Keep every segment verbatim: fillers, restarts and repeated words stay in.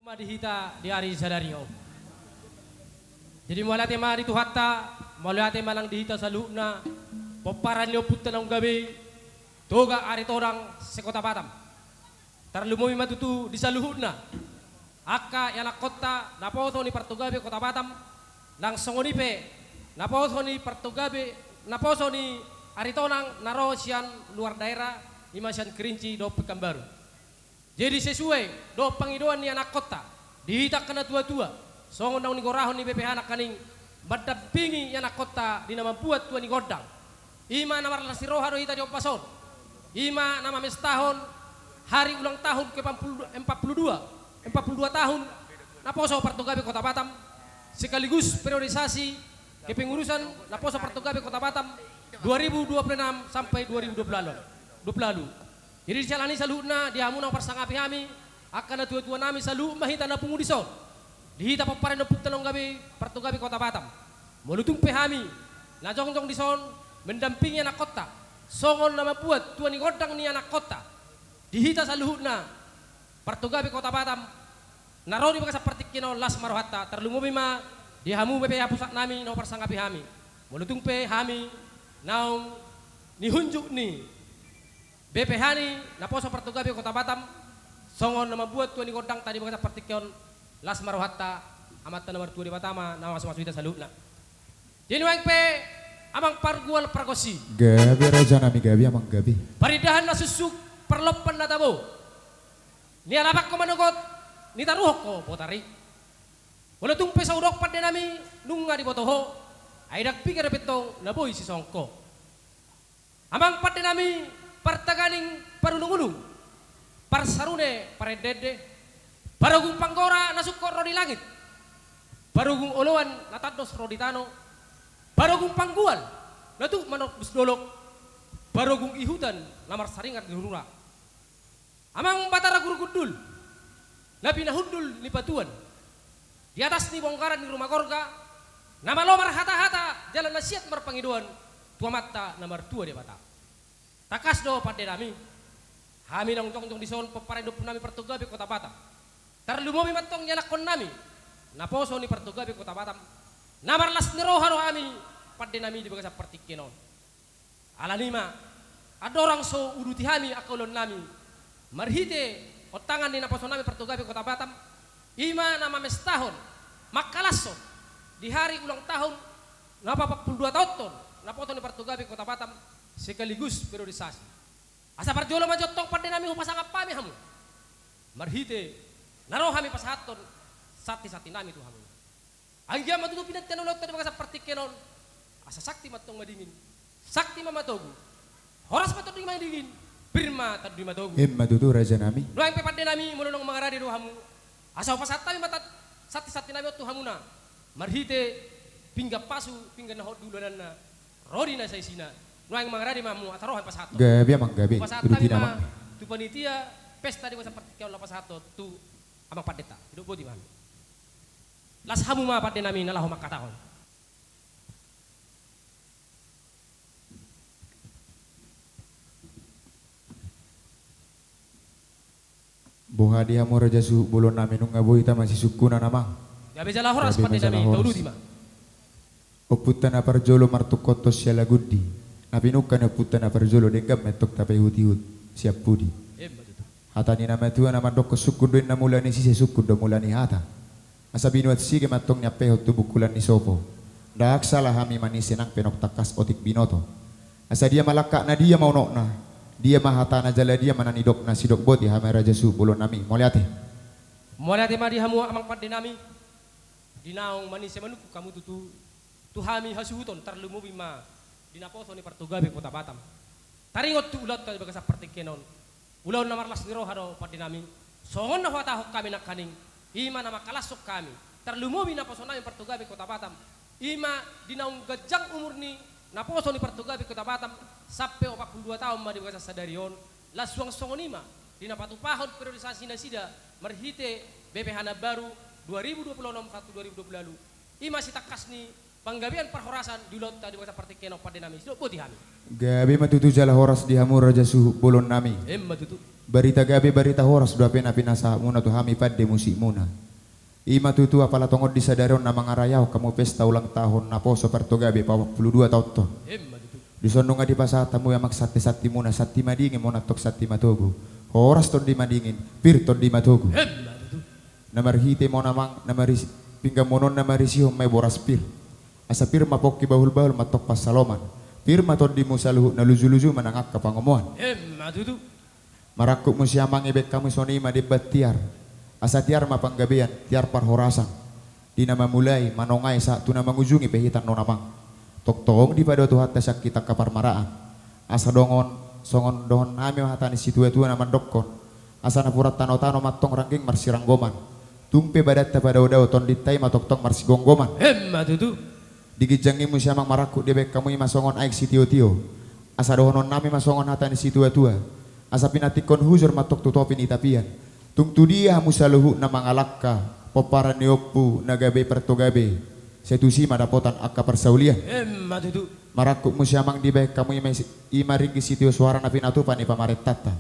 Di hita di ari sadari on. Jadi mauliate ma di Tuhanta, mauliate ma nang di hita saluhutna, pomparan ni ompunta naung gabe, Toga Aritonang se-Kota Batam. Tarlumobi ma tutu di saluhutna angka ianakhonta naposo ni Partogabe Kota Batam, nang songon i pe naposo ni Partogabe, naposo ni Aritonang na ro sian luar daerah, i ma sian Kerinci dohot Pekanbaru. Jadi sesuai dohot pangidoan ni anakhonta, di hita angka natuatua, songon naung nigorahon ni B P H nangkaning, mandampingi ianakhonta di na mambuat tua ni gondang. I ma na marlas ni roha do hita di ombas on. I ma na mamestahon hari ulang tahun ke empat puluh, empat puluh dua, empat puluh dua tahun naposo Partogabe Kota Batam, sekaligus periodisasi kepengurusan naposo Partogabe Kota Batam dua ribu dua puluh enam sampai dua ribu dua puluh lalu. Jadi di siala ni saluhutna, di hamu na parsangapi hami, angka natuatua nami, saluhut ma hita na pungu dison, di hita pomparan ni ompunta naung gabe Partogabe Kota Batam. Molo tung pe hami na jongjong dison mendampingi anakhonta songon na mambuat tua ni gondang ni anakhonta, di hita saluhutna Partogabe Kota Batam na ro di bagasan partingkian on, las ma rohanta, tarlumobi ma di hamu B P H pusat nami na parsangapi hami. Molo tung pe hami naung nihunjuk ni B P H ni naposo Partogabe Kota Batam songon na mambuat tua ni gondangta di bagasan partingkian on, las ma rohanta, Amanta na martua Debata ma na mamasumasu hita saluhutna. Jadi nuaeng pe, amang pargual pargonsi, gabe raja nami, gabe amang, gabe. Parindahan na suksuk, parlompan na tabo, nialapangko manogot, nitaruhonko botari. Molo tung pe so hudok pande nami, nunga diboto ho, ai ndang piga dope tong na boi sisongon ho. Amang pande nami, partaganing parulungulung, parsarune parendeende, parogung panggora na sungkot ro di langit, parogung oloan na tandos ro di tano, parogung panggual na tuk manombus dolok, parogung ihutan na marsaringar di rura. Amang Batara Guru Gundul, na pinahundul ni patuan, di atas ni bongkaran ni ruma gorga, na malo marhatahata jala na siat marpangidoan tu Amanta na martua Debata. Tangkas do pande nami, hami naung jongjong dison pomparan ni ompu nami Partogabe Kota Batam, tarlumobi ma antong ianakhon nami naposo ni Partogabe Kota Batam, na marlas ni roha do hami pande nami di bagasan partingkian on. Alani i ma, andorang so uduti hami angka ulaon nami marhite ontangan ni naposo nami Partogabe Kota Batam, i ma na mamestahon, mangkalashon di hari ulang tahun na paopat pulu dua taonhon naposo ni Partogabe Kota Batam, sekaligus periodisasi. Asa parjolo ma jo antong pande nami hupasangap hami hamu marhite na ro hami pasahathon santisanti nami tu hamu. Anggiat ma tutu pinantian ulaonta di bagasan partingkian on, asa sakti ma antong madingin, sakti ma matogu, horas ma antong madingin, pir ma tandu i matogu. Emma tutu raja nami. Nuaeng pe pande nami, molo naung mangarade do hamu, asa hupasahat hami ma santisanti nami on tu hamuna marhite pinggan pasu, pinggan na hot di ulaonna, rodi na saisina. Nuaeng mangarade ma hamu, asa ro hami pasahathon. Gabe amang, gabe. Pasahat hami ma tu panitia pesta di bagasan partingkian on, laho pasahathon tu amang pandeta. Didok boti ma hami. Las hamu ma pande nami na laho mangkatahon. Boha di hamu raja suhut bolon nami, nunga boi tama sisungkunan amang? Gabe jala horas pande nami, tauduti ma. Ompunta na parjolo martungkothon sialagundi, na pinungka ni ompunta na parjolo denggan ma antong tapaihutihut sian pudi. Emma tutu. Hata ni na matua na mandokkon sungkun do inna mula ni sise, sungkun do mula ni hata. Asa binuat sige ma antong niampehon tu bungkulan ni sopo. Ndang sala hami manise nang pe nunga tangkas otik binoto. Asa dia ma langkatna, dia ma unokna, dia ma hatana jala dia ma na nidokna, sidok boti hami raja suhut bolon nami. Mauliate. Mauliate ma di hamu amang pande nami, di naung manise manungkun hamu tutu tu hami hasuhuton, tarlumobi ma di naposo ni Partogabe Kota Batam. Taringot tu ulaonta di bagasan partingkian on, ulaon na marlas ni roha do pande nami. Songon na huhatahon hami nangkaning, i ma na mangkalashon hami, tarlumobi naposo nami Partogabe Kota Batam, i ma di naung ganjang umur ni naposo ni Partogabe Kota Batam, sampe opat pulu dua taon ma di bagasan sadari on, laos suang songon i ma di na patupahon periodisasi nasida marhite B P H na baru dua ribu dua puluh enam satu dua ribu dua puluh lalu, i ma sitangkas ni Panggabean parhorasan di ulaonta di bagasan partingkian on, pande nami, sidok boti hami. Gabe ma tutu jala horas di hamu raja suhut bolon nami. Emma tutu. Barita gabe, barita horas do hape na pinasahatmuna tu hami pande musikmuna. I ma tutu apala tongon di sadari on na mangarayahon hamu pesta ulang tahun naposo partogabe paopat pulu dua taonta on. Emma tutu. Dison nunga dipasahat hamu i amang santisantimuna, santi madingin ma antong santi matogu. Horas tondi madingin, pir tondi matogu. Emma tutu. Na marhite ma on amang, na marisi, pinggan ma on na marisihon ma i boras pir. Asa pir ma pongki, bahulbahul ma antong pansalongan. Pir ma tondimu saluhutna, lujuluju ma nang angka pangomoan. Emma tutu. Marangkup muse amang, dibahen hamu songon i ma demban tiar. Asa tiar ma panggabean, tiar parhorasan. Di na mamulai, manongai sahat tu na mangujungi pe hita annon amang. Tongtong dipadao Tuhanta sian hita angka parmaraan. Asa dohonon, songon dohonon nami ma hata ni situatua na mandokkon. Asa napuran tanotano ma antong rangging marsiranggoman. Tung pe badanta padaodao, tondinta i ma tongtong marsigomgoman. Emma tutu. Di ginjang i muse amang marangkup dibahen hamu i ma songon aek sitiotio. Asa dohonon nami ma songon hata ni situatua. Asa pinantikkon hujur ma antong tu topi ni tapian. Tung tu dia hamu saluhutna mangalangka, pomparan ni ompu na gabe partogabe, sai tusi ma dapotan angka parsaulian. Emma tutu. Marangkup muse amang dibahen hamu i ma si-, i ma ringgit sitio soara na pinatupa ni pamarentanta.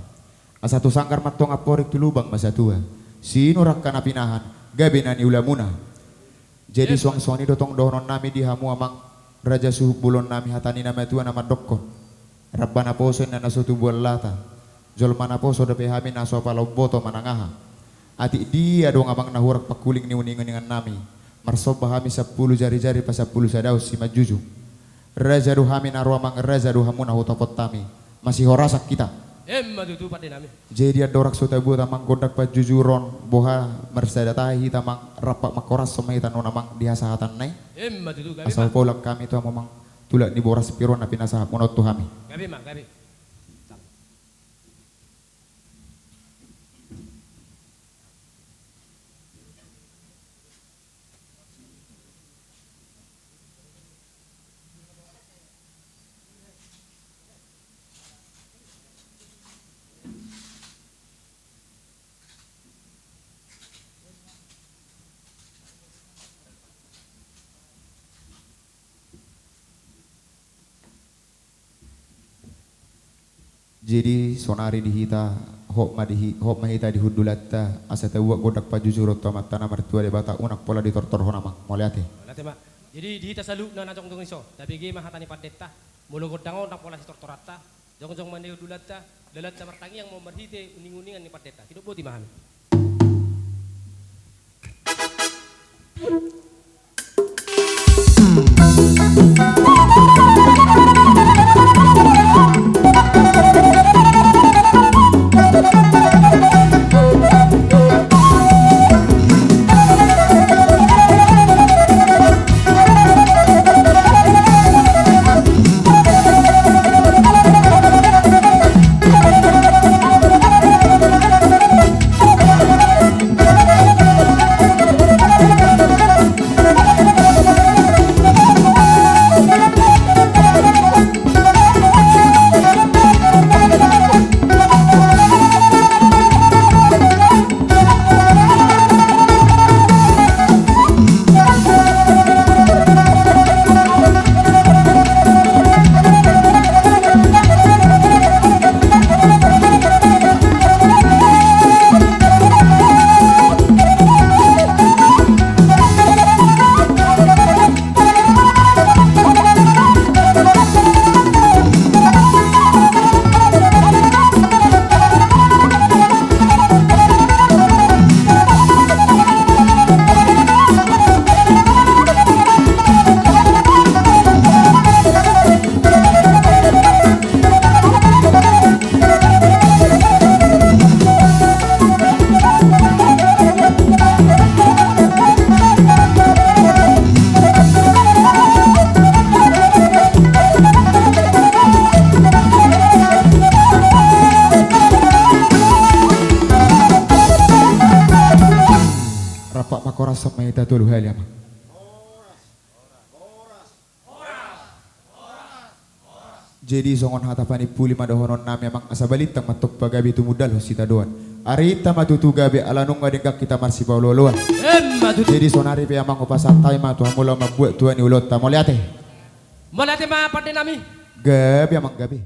Asa tu sanggar ma antong amporik, tu lubang ma satua. Sinur angka na pinahan, gabe na niulamuna. Jadi suang songon i do tong dohonon nami di hamu amang raja suhut bolon nami, hata ni na matua na mandokkon. Ramba naposo inna na so tubuan lata. Jolma naposo dope hami na so apala umboto manang aha. Atik dia do amang na hurang pangkuling ni uninguningan nami. Marsomba hami sampulu jarijari pasampulu sadaon simanjujung. Raja do hami na ro amang, raja do hamu na hutopot hami. Masihorasan hita. Emma tutu pande nami. Jadi andorang so tabuat amang gondang panjujuron, boha marsada tahi hita amang, rampak mangkorashon ma hita annon amang di hasahatan na i. Emma tutu, gabe ma. Asa hupaulak hami tu hamu amang tulak ni boras pir on na pinasahatmuna on tu hami. Gabe ma, gabe. Jadi sonari di hita, hot ma di hi-, hot ma hita di hundulanta, asa tabuat gondang panjujuron tu Amanta na martua Debata, unang pola ditortorhon amang. Mauliate. Mauliate ma. Jadi di hita saluhutna na jongjong di son, tabege ma hata ni pandeta, molo gondang on ndang pola sitortoranta, jongjong ma di hundulanta, dalanta martangiang ma on marhite uninguningan ni pandeta. Sidok boti ma hami. Rampak mangkorashon ma hita tolu hali amang. Jadi songon hata panimpuli ma dohonon nami amang, asa balintang ma antong pagabe tumundalhon sitadoan. Arinta ma tutu gabe ala nunga denggan hita marsipaolooloan. Emma tutu. Jadi sonari pe amang hupasahat hami ma tu hamu laho mambuat tua ni ulaonta. Mauliate. Mauliate ma pande nami. Gabe amang gabe.